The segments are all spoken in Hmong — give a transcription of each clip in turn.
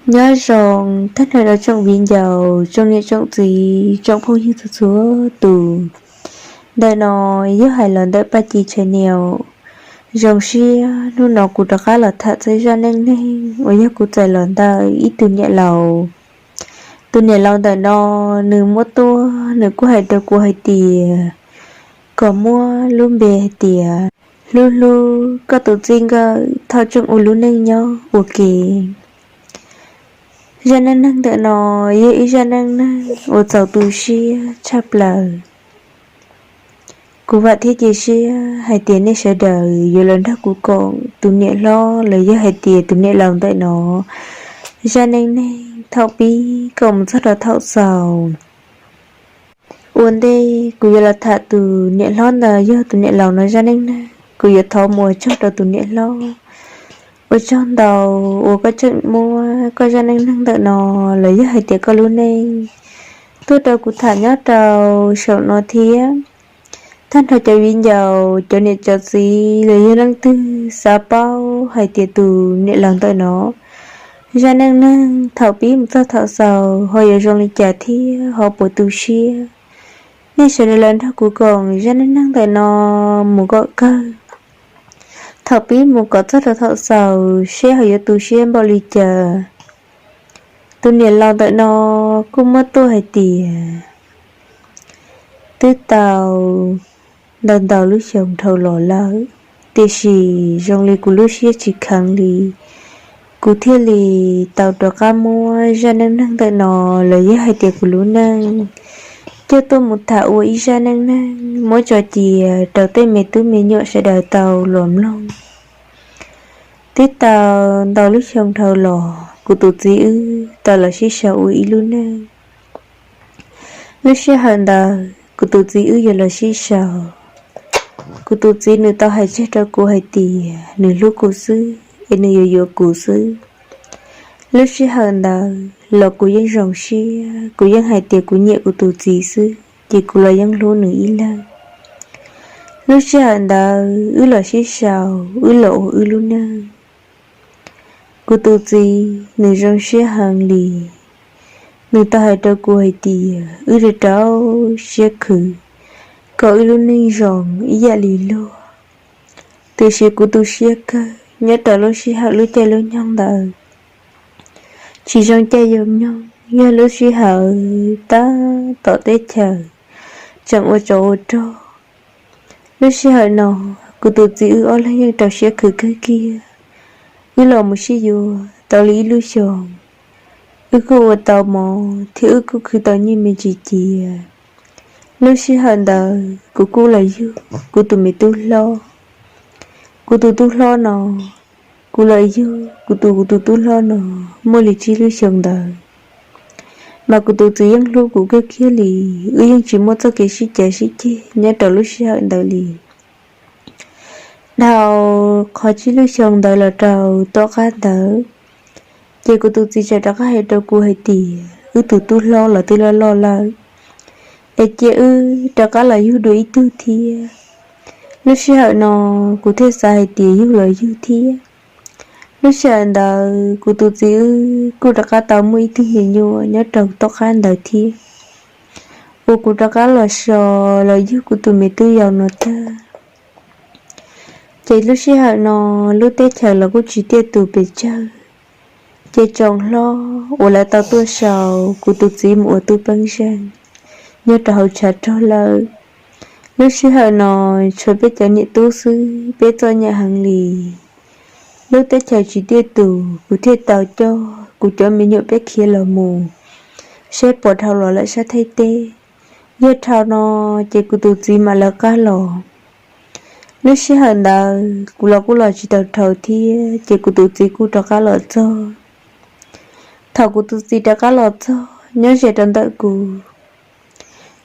Nyob zoo tag nrho rau tsoom viv ncaus, tsoom niam tsoom txiv, tsoom phooj ywg txhua txhua tus. Ntawm no yog hais los ntawm Paj Ci Channel. Zoo siab hnub no kuv rov qab los tham txog zaj neej neeg uas yog kuv txais los ntawm ib tug niam laus. Tus niam laus ntawm no nws muab tuaj, nws kuj hais rau kuv hais tias kom muab lub npe hais tias Hlub Hlub, koj tus txij nkawm thaum tseem ua lub neej nyob ua ke. Zaj neej neeg ntawm no yog ib zaj neej neeg uas txaus tu siab tshaj plaws. Kuv vam thiab cia siab hais tias nej sawv daws yuav los nrog kuv koom tus niam hlob los yog hais tias tus niam laus ntawm no zaj neej neeg thaum pib kom mus txog rau thaum xaus. Ua ntej kuv yuav los tham tus niam hlob ntawm yog tus niam laus no zaj neej neeg, kuv yuav thov mus ua tsaug rau tus niam hlob. Ua tsaug ntau uas koj tseem muab koj zaj neej neeg ntawm no los yog hais tias koj lub neej tuaj rau kuv tham nyob rau saum no thiab. Tag nrho cov viv ncaus, cov niam cov txiv los yog leej twg xav paub hais tias tus niam laus ntawm no zaj neej neeg thaum pib mus txog thaum xaus ho yuav zoo li cas thiab ho puas tu siab, nej sawv daws los nrog kuv koom zaj neej neeg ntawm no mus kom kawg, thaum pib mus kom txog rau thaum xaus seb ho yuav tu siab npaum li cas. Tus niam laus ntawm no kuj muab tuaj hais tias twb tau ntau ntau lub xyoo dhau los lawm, tiam sis zoo li kuv lub siab tsis kheev li, kuv thiaj li tau rov qab muab zaj neej neeg ntawm no los yog hais tias kuv lub neej coj tuaj mus tham ua ib zaj neej neeg muab tso cia rau tej me tub me nyuam sawv daws tau los mloog. Twb tau ntau lub xyoo dhau los kuv tus txiv wb tau los sib sau ua ib lub neej. Lub sij hawm ntawd kuv tus txiv wb yuav los sib sau, kuv tus txiv nws tau hais tseg rau kuv hais tias nws hlub kuv xwb es nws yuav yuav kuv xwb. Lub sij hawm ntawd los kuv yeej zoo siab, kuv yeej hais tias kuv nyiam kuv tus txiv xwb ces kuv los yeej hlub nws ib leeg. Lub sij hawm ntawd wb los sib sau, wb los ua wb lub neej. Kuv tus txiv nws zoo siab heev li, nws tau hais rau kuv hais tias wb rau rau siab khwv kom wb lub neej zoo ib yam li luag. Tiam sis kuv tu siab kawg nyob rau lub sij hawm lub caij lub nyoog ntawd tsis zoo caij zoo nyoog, yog lub sij hawm tab tom teb chaws tseem ua tsov ua rog. Lub sij hawm no kuv tus txiv wb ob leeg yeej rau siab khwv kawg kiag. Wb los mus sib yuav tau li ib lub xyoos, wb kuj ua tau mov thiab wb kuj khwv tau nyiaj me ntsis cia. Lub sij hawm ntawd kuv kuj los yug kuv tus me tub hlob. Kuv tus tub hlob no, kuv los yug kuv tus, kuv tus tub hlob no muaj li tsib lub xyoo ntawd, mas kuv tus txiv yeej hlub kuv kawg kiag li. Wb yeej tsis muaj txoj kev sib cav sib ceg nyob rau lub sij hawm ntawd li. Dhau qhov tsib lub xyoo ntawd los rau tom qab ntawd, ces kuv tus txiv txawm rov qab hais rau kuv hais tias wb tus tub hlob los twb loj loj lawm, es cia wb rov qab los yug dua ib tug thiab. Lub sij hawm no kuv thiaj xav hais tias yug los yug thiab. Lub sij hawm ntawd kuv tus txiv wb kuj rov qab tau muaj ib tug me nyuam nyob rau tom qab ntawd thiab, uas kuv rov qab los so los yug kuv tus me tub yau no tag. Ces lub sij hawm no lub teb chaws los kuj tsis tiaj tus pes tsawg, ces tsoom hlob uas lawv tau tuaj sau kuv tus txiv mus ua tub peeb zeej nyob rau hauv tshav rog lawm. Lub sij hawm no tshuav peb cov niam tub xwb, peb txom nyem heev li. Lub teb chaws tsis tiaj tus, kuv thiaj tau coj kuv cov me nyuam peb khiav los mus saib puas dhau los lawm sab Thaib teb. Yog dhau no ces kuv tus txiv mam lawv qab los. Lub sij hawm ntawd kuv los kuj los tsis tau dhau thiab, ces kuv tus txiv kuj rov qab los txog. Thaum kuv tus txiv rov qab los txog nyob ze rau ntawm kuv,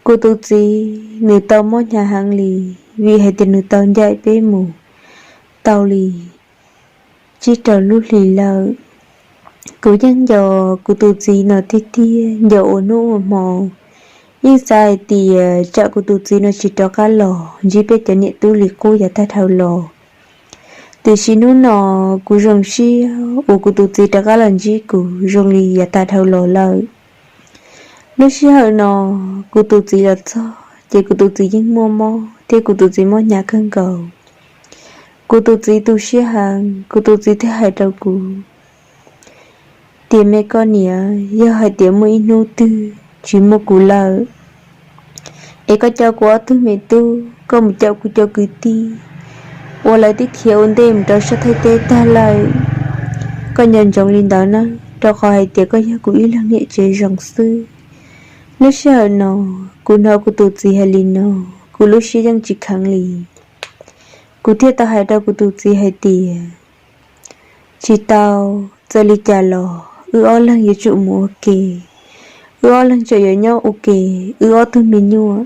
kuv tus txiv nws tau mob hnyav heev li, vim hais tias nws tau ncaim peb mus tau li tsib rau lub hlis lawm. Kuv yeej nco kuv tus txiv no tiag tiag, nco ua hnub ua hmo. Yeej xav hais tias tsam kuv tus txiv no tsis rov qab los ntsib peb cov niam tub li qub yav tag dhau los, Tiam sis hnub no kuv zoo siab uas kuv tus txiv rov qab los ntsib kuv zoo li yav tas dhau los lawm. Lub sij hawm no kuv tus txiv los txog ces kuv tus txiv yeej muaj mob thiab kuv tus txiv muaj hnyav kawg nkaus. Kuv tus txiv tu siab heev, kuv tus txiv thiaj hais rau kuv tias, Me koj niam, yog hais tias muaj ib hnub twg tsis muaj kuv lawm, es koj coj kuv ob tug me tub, koj mus caum kuv cov kwv tij uas lawv twb khiav ua ntej mus rau sab Thaib teb tag lawm. Koj nco ntsoov li ntawd na, rau qhov hais tias koj yog kuv ib leeg niam tsev zoo xwb. Lub sij hawm no kuv hnov kuv tus txiv hais li no, kuv lub siab yeej tsis kheev li. Kuv thiaj tau hais rau kuv tus txiv hais tias, Tsis tau, txawm li cas los wb ob leeg yuav tsum mus ua ke, wb ob leeg tseem yuav nyob ua ke, wb ob tug me nyuam.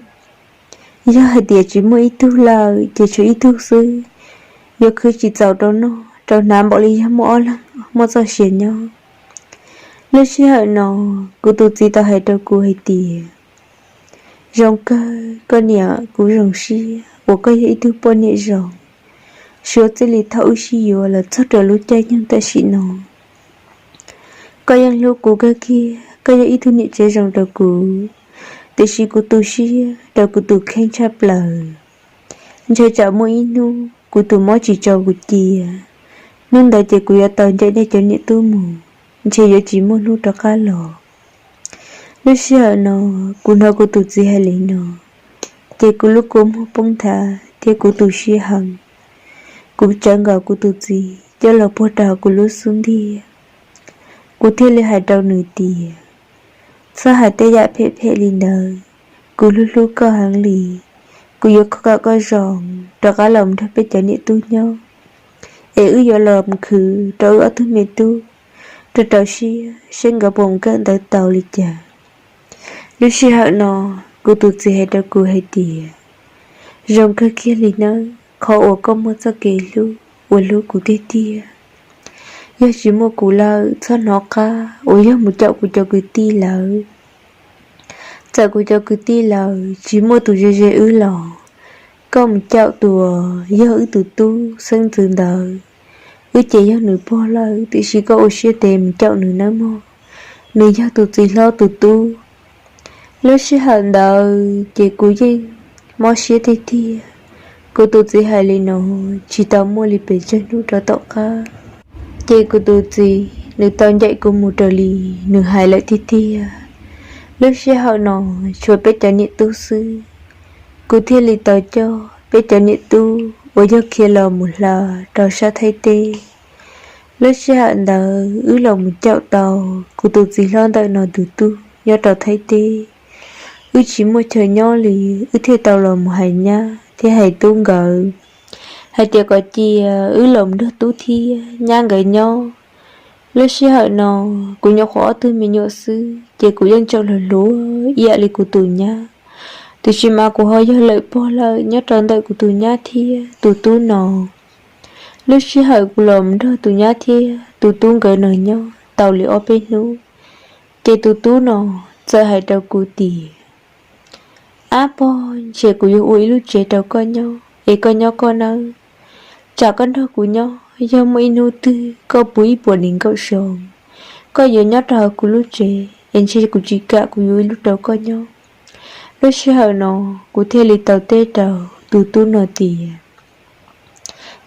Yog hais tias tsis muaj ib tug lawm ces tshuav ib tug xwb, yuav khwv tsis txaus rau noj rau hnav npaum li yog muaj ob leeg muaj txoj sia nyob. Lub sij hawm no kuv tus txiv tau hais rau kuv hais tias, Zoo kawg koj niam, kuv zoo siab uas koj yog ib tug poj niam zoo, suav txij li thaum wb sib yuav los txog rau lub caij nyoog tam sim no koj yeej hlub kuv kawg kiag, koj yog ib tug niam tsev zoo rau kuv. Tiam sis kuv tu siab rau kuv tus kheej tshaj plaws. Ntshe tsam muaj ib hnub kuv tus mob tsis tso kuv cia, hnub ntawd ces kuv yuav tau ncaim nej cov niam tub mus, ntshe yuav tsis muaj hnub rov qab los. Lub sij hawm no kuv hnov kuv tus txiv hais li no, ces kuv lub kua muag poob nthav thiab kuv tu siab heev. Kuv tsawv nkaus kuv tus txiv coj los puag rau kuv lub xub ntiag, kuv thiaj li hais rau nws tias, Txhob hais tej yam phem phem li ntawd, kuv hlub hlub koj heev li. Kuv yuav kom koj zoo rov qab los nrog peb cov niam tub nyob, es wb yuav los khwv rau wb ob tug me tub, rau rau siab seb nkawd puas mus kawm ntawv tau li cas. Lub sij hawm no kuv tus txiv hais rau kuv hais tias, Zoo kawg kiag li nawb, qhov uas koj muaj txoj kev hlub uas hlub kuv tiag tiag. Yog tsis muaj kuv lawm txhob hnov qab uas yog mus caum kuv cov kwv tij lawm. Txawm kuv cov kwv tij lawm tsis muaj tus ze ze wb los, koj mus caum tus uas yog wb tus tub xeeb ntxwv ntawd, wb ces yog nws pog lawm, tiam sis koj ua siab ntev mus caum nws nawb mog, nws yog tus txiv hlob tus tub. Lub sij hawm ntawd ces kuv yeej mob siab tiag tiag. Kuv tus txiv hais li no tsis tau muaj li pes tsawg hnub rau tom qab, ces kuv tus txiv nws tau ncaim kuv mus raws li nws hais lawm tiag tiag. Lub sij hawm no tshuav peb cov niam tub xwb, kuv thiaj li tau coj peb cov niam tub uas yog khiav los mus hla rau sab Thaib teb. Lub sij hawm ntawd wb los mus caum tau kuv tus txiv hlob ntawm no tus tub nyob rau Thaib teb. Wb tsis muaj chaw nyob li, wb thiaj tau los mus hais nyab thiab hais tub nkawd hais tias kom cia wb los mus nrog tub thiab nyab nkawd nyob. Lub sij hawm no kuv nyuam qhuav ob tug me nyuam xwb ces kuv yeej tseem hluas hluas ib yam li kuv tus nyab, tiam sis mas kuv ho yog lawm pog lawm nyob rau ntawm kuv tus nyab thiab tus tub no. Lub sij hawm kuv los mus nrog tus nyab thiab tus tub nkawd no nyob tau li ob peb hnub, ces tus tub no txawm hais rau kuv tias, Ab pog, ntshe kuv yuav ua ib lub tsev rau koj nyob es koj nyob koj nawb. Tsam koj nrog kuv nyob, yog muaj ib hnub twg koj puv ib puas nees nkaum xyoo, koj yuav nyob rau hauv kuv lub tsev es ntshe kuv tsis kam, kuv yuav ib lub rau koj nyob. Lub sij hawm no kuv thiaj li tau teb rau tus tub no tias,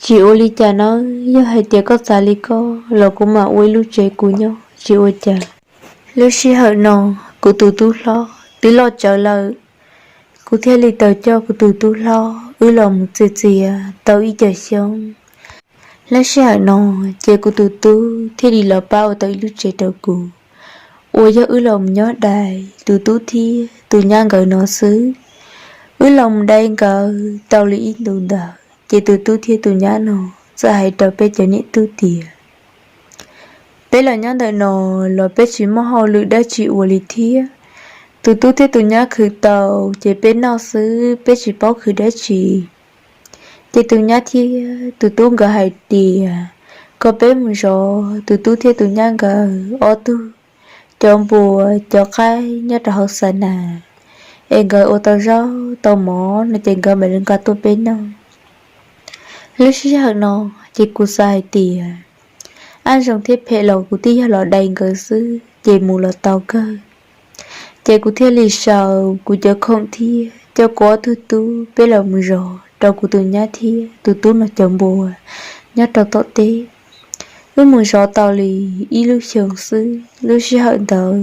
Tsis ua li cas nawb, yog hais tias koj xav li ko los kuv mam ua ib lub tsev kuv nyob tsis ua cas. Lub sij hawm no kuv tus tub hlob twb loj tsawv lawm, kuv thiaj li tau coj kuv tus tub hlob wb los mus txias txias tau ib co xyoo. Lub sij hawm no ces kuv tus tub thiaj li los pab ua tau ib lub tsev rau kuv, uas yog wb los mus nyob dai tus tub thiab tus nyab nkawd no xwb. Wb los mus dai nkawd tau li ib ntus ntawd ces tus tub thiab tus nyab no txawm hais rau peb cov niam tub tias, Peb los nyob ntawm no los peb tsis muaj hauj lwm dab tsi ua li thiab. Tus tub thiab tus nyab khwv tau ces peb noj xwb, peb tsis paub khwv dab tsi. Ces tus nyab thiab tus tub nkawd hais tias kom peb mus zov tus tub thiab tus nyab nkawd ob tug cov npua cov qaib nyob rau hauv xa nas, es nkawd ua tau zaub tau mov no ces nkawd mam li nqa tuaj peb noj. Lub sij hawm no Ces kuv xav hais tias, ab, zoo thiab phem los kuv twb yog los dai nkawd xwb ces mus los tau kawg. Ces kuv thiaj li sau kuv cov khoom thiab coj kuv ob tug tub peb los mus zov rau kuv tus nyab thiab tus tub no cov npua nyob rau tom teb. Wb mus zov tau li ib lub xyoos xwb, lub sij hawm ntawd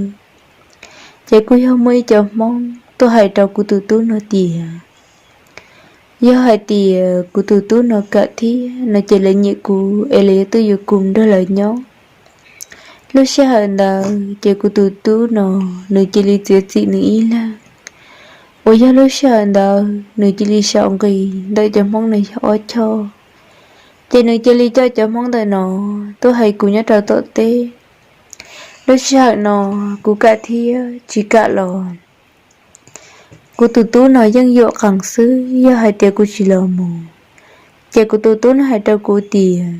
ces kuj yog muaj ib co Hmoob tuaj hais rau kuv tus tub no tias, yog hais tias kuv tus tub no kam thiab no ces lawv nyiam kuv es lawv yuav tuaj yuav kuv nrog lawv nyob. Lub sij hawm ntawd ces kuv tus tub no nws cia li txiav txim nws ib leeg, uas yog lub sij hawm ntawd nws cia li sau nqi ntawm cov Hmoob no yog ob choj. Ces nws cia li coj cov Hmoob ntawm no tuaj hais kuv nyob rau tom teb. Lub sij hawm no kuv kam thiab tsis kam los kuv tus tub no yeej yuam qees xwb, yog hais tias kuv tsis los mus, ces kuv tus tub no hais rau kuv tias,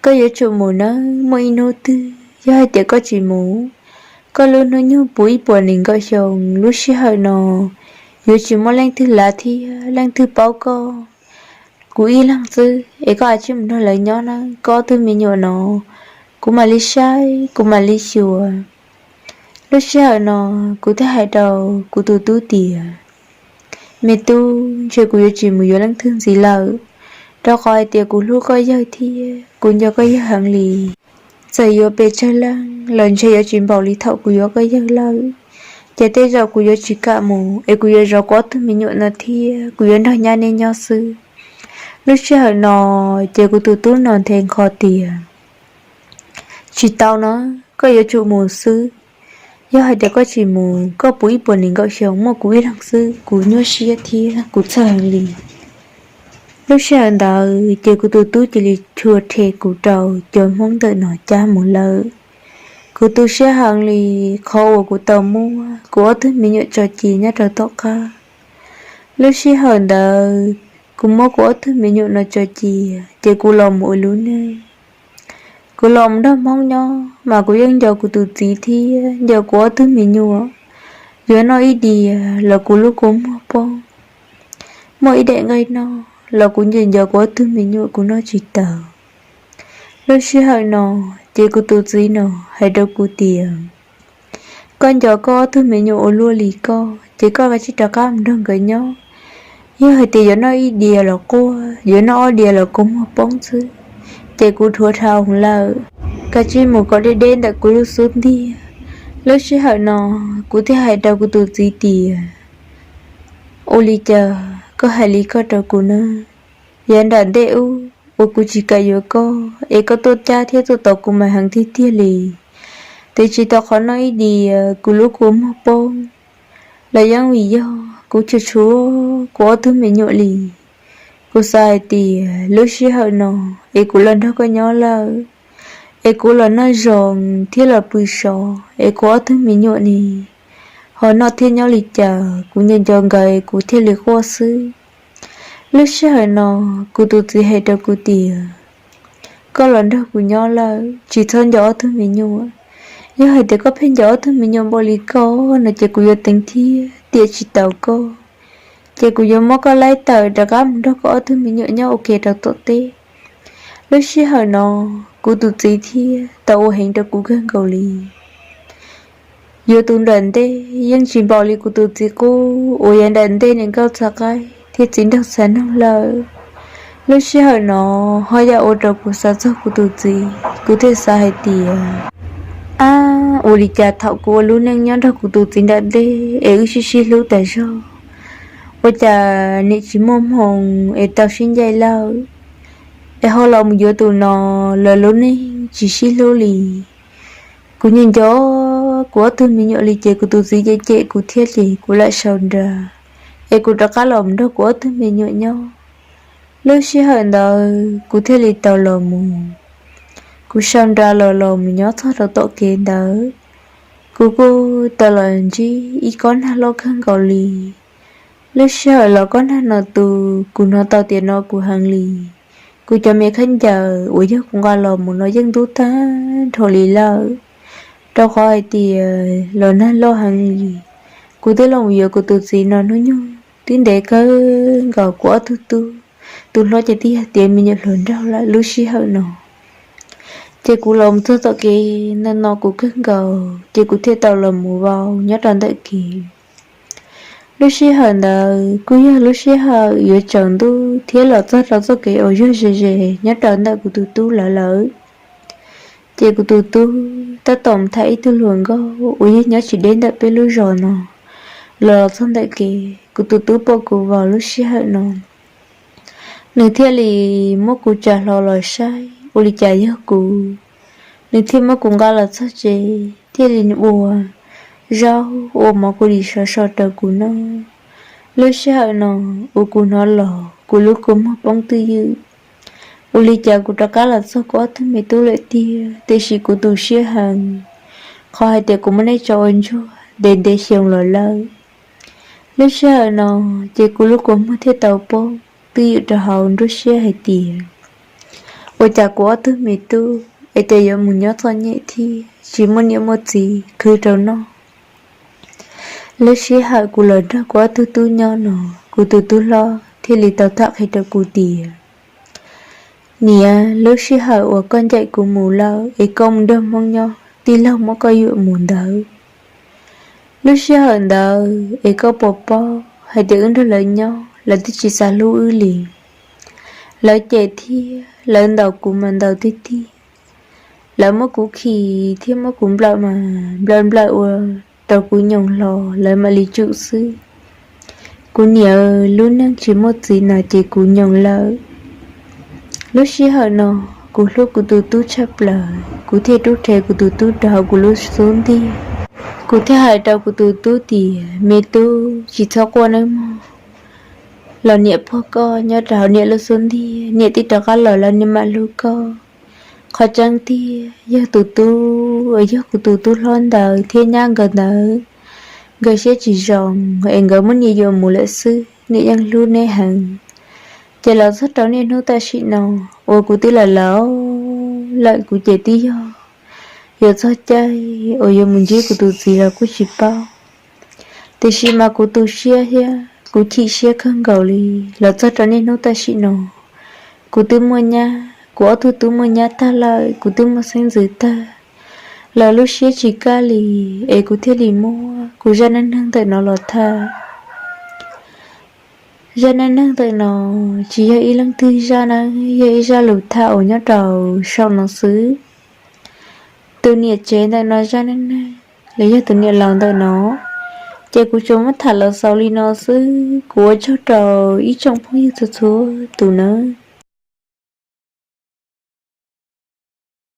koj yuav tsum mus nawb, muaj ib hnub twg yog hais tias koj tsis mus, koj lub hnub nyoog puv ib puas nees nkaum xyoo, lub sij hawm no yuav tsis muaj leej twg lav thiab leej twg paub koj, kuv ib leeg xwb es koj cia li mus nrog lawv nyob na, koj ob tug me nyuam no kuv mam li saib, kuv mam li xyuas. Lub sij hawm no kuv thiaj hais rau kuv tus tub tias, me tub, ntshe kuv yuav tsis mus yuav leej twg ntxiv lawm, rau qhov hais tias kuv hlub koj yawg thiab kuv nco koj yawg heev li. Txawm yuav pes tsawg leej los ntshe yuav tsis npaum li thaum kuv yuav koj yawg lawm. Ces tej zaum kuv yuav tsis kam mus es kuv yuav zov kuv ob tug me nyuam no thiab kuv yuav nrog nyab neb nyob xwb. Lub sij hawm no ces kuv tus tub no nthe nqho tias, tsis tau no, koj yuav tsum mus xwb. Yog hais tias koj tsis mus, koj puv ib puas nees nkaum xyoo muaj kuv ib leeg xwb, kuv nyuaj siab thiab kuv txhawj heev li. Lub sij hawm ntawd ces kuv tus tub cia li tshua rhe kuv rau cov Hmoob ntawm no cab mus lawm. Kuv tu siab heev li qhov uas kuv tau muab kuv ob tug me nyuam tso cia nyob rau tom qab. Lub sij hawm ntawd kuv muab kuv ob tug me nyuam no tso cia ces kuv los mus ua lub neej. Kuv los mus nrog Hmoob nyob mas kuv yeej nco kuv tus txiv thiab nco kuv ob tug me nyuam. Yuav noj ib diav los kuv lub kua muag poob, muaj ib daim nqaij noj los kuv nco nco kuv ob tug me nyuam, kuv noj tsis tau. Lub sij hawm no ces kuv tus txiv no hais rau kuv tias, koj nco koj ob tug me nyuam ua luaj li koj ces koj kav tsij rov qab mus nrog nkawd nyob. Yog hais tias yuav noj ib diav los quaj, yuav noj ob diav los kua muag poob xwb, ces kuv dhuav dhau lawm. Kav tsij mus kom deb deb ntawm kuv lub xub ntiag. Lub sij hawm no kuv thiaj hais rau kuv tus txiv tias, ua li cas koj hais li koj rau kuv na? Yav nram ntej ub uas kuv tsis kam yuav koj es koj tuaj cab thiab tuaj tos kuv mas heev tiag tiag li. Twb tsis tau qhov noj ib diav kuv lub kua muag poob los yeej vim yog kuv tshua tshua kuv ob tug me nyuam li. Kuv xav hais tias lub sij hawm no es kuv los nrog koj nyob lawm, es kuv los noj zoo thiab los pw so, es kuv ob tug me nyuam ne ho noj thiab nyob li cas, kuv nco nco nkawd kuv thiaj li quaj xwb. Lub sij hawm no kuv tus txiv hais rau kuv tias, koj los nrog kuv nyob lawm tsis txhob nco ob tug me nyuam. Yog hais tias koj pheej nco ob tug me nyuam npaum li koj no ces kuv yuav teev thiab tiam tsis tau koj, ces kuv yuav muab koj laib tawm rov qab mus nrog koj ob tug me nyuam nyob ua ke rau tom teb. Lub sij hawm no kuv tus txiv thiab tau ua heev rau kuv kawg nkaus li. Yuav tus nram ntej yeej tsis npaum li kuv tus txiv qub uas yav nram ntej niam nkauj txhav qaib thiab txiv nraug txhav noog lawm. Lub sij hawm no ho yam ua rau kuv xav txog kuv tus txiv, kuv thiaj xav hais tias, ab, ua li cas thaum kuv ua lub neej nyob nrog kuv tus txiv nram ntej es wb sib sib hlub tas zog, ua cas nim tsis muaj hmoo es tau sib ncaim lawm, es ho los mus yuav tus no, lawv lub neej tsis sib hlub li. Kuv nco nco kuv ob tug me nyuam li ces kuv tus txiv cem cem kuv thiab ces kuv lam sau nra es kuv rov qab los mus nrog kuv ob tug me nyuam nyob. Lub sij hawm ntawd kuv thiaj li tau los mus, kuv sau nra los los mus nyob txog rau tom kev ntawd, kuv kuj tau los ntsib ib kob nag loj kawg nkaus li. Lub sij hawm los kob nag no tu, kuv hnov tau tias no kuv heev li. Kuv cov me khaub ncaws uas yog kuv nqa los mus no yeej ntub tag nrho li lawm, rau qhov hais tias los nag loj heev li. Kuv twb los mus yuav kuv tus txiv no hnub nyoog twb ntev kawg nkaus kuv ob tug tub Tus hlob ces twb yog tias me nyuam hluas nraug lawm lub sij hawm no. Ces kuv los mus txog tom kev no no kuv kawg nkaus ces kuv thiaj tau los mus vau nyob rau ntawm kev. Lub sij hawm ntawd kuj yog lub sij hawm yuav tsaus ntuj thiab los txog rau txoj kev uas yog ze ze nyob rau ntawm kuv tus tub lawv lawm. Ces kuv tus tub tab tom mus tham ib tug hluas nkauj uas yog nyob tsis deb ntawm peb lub zos no los txog ntawm kev. Kuv tus tub pom kuv vau lub sij hawm no, nws thiaj li muab kuv tsa hlo los saib ua li cas yog kuv. Nws thiaj muab kuv nqa los txog tsev thiaj li ua zaub ua mov kuv dim sov so rau kuv noj. Lub sij hawm no uas kuv hnov los kuv lub kua muag poob twj ywm. Ua li cas kuv rov qab los txog kuv ob tug me tub lawm tiag, tiam sis kuv tu siab heev qhov hais tias kuv muab neb tso ua ntsuag ntev ntev xyoo los lawm. Lub sij hawm no ces kuv lub kua muag thiaj tau poob twj ywm rau hauv nruab siab hais tias ua cas kuv ob tug me tub es tes yuav mus nyob txom nyem thiab tsis muaj niam muaj txiv khwv rau noj. Lub sij hawm kuv los nrog kuv ob tug tub nyob no, kuv tus tub hlob thiaj li tau tham qhia rau kuv tias, niam, lub sij hawm uas koj ncaim kuv mus lawm es koj mus nrog Hmoob nyob tij laug muab koj yuam mus ntawd, lub sij hawm ntawd es koj puas paub hais tias wb nrog lawv nyob lawv twb tsis xav hlub wb li. Lawv cem thiab lawv ntaus kuv mas ntaus tiag tiag. Lawv muab kuv khi thiab muab kuv nplawm mas nplawm nplawm ua rau kuv nyoos hlo lawv mam li tsum xwb. Kuv niam, lub neej tsis muaj txiv no ces kuv nyoos lawm. Lub sij hawm no kuv hlub kuv tus tub tshaj plaws, kuv thiaj rub rhe kuv tus tub rau hauv kuv lub xub ntiag. Kuv thiaj hais rau kuv tus tub tias, me tub, tsis txhob quaj nawb mog, los niam puag koj nyob rau hauv niam lub xub ntiag, niam twb rov qab los lawm niam mam hlub koj. Qhov tseeb tiag yog tus tub uas yog kuv tus tub hlob ntawd thiab nyab nkawd ntawd, nkawd siab tsis zoo es nkawd muab niam yuam mus lawm xwb, niam yeej hlub neb heev. Ces los txog rau niaj hnub tam sim no uas kuv twb laus laus lawm kuv ces twb yog yuav txog caij uas yuav mus ntsib kuv tus txiv los kuj tsis paub. Tiam sis mas kuv tu siab thiab kuv chim siab kawg nkaus li. Los txog rau niaj hnub tam sim no kuv twb muaj nyab, kuv ob tug tub muaj nyab tag lawm, kuv twb muaj xeeb ntxwv tag, los lub siab tsis kaj li, es kuv thiaj li muab kuv zaj neej neeg ntawm no los tham. Zaj neej neeg ntawm no tsis yog ib leej twg zaj nawb, yog ib zaj lus tham uas nyob rau saum no xwb. Tus niam tsev ntawm no zaj neej neeg los yog tus niam laus ntawm no, ces kuv tsuas muab tham los xaus li no xwb. Kuv ua tsaug rau ib tsoom phooj ywg txhua txhua tus nawb.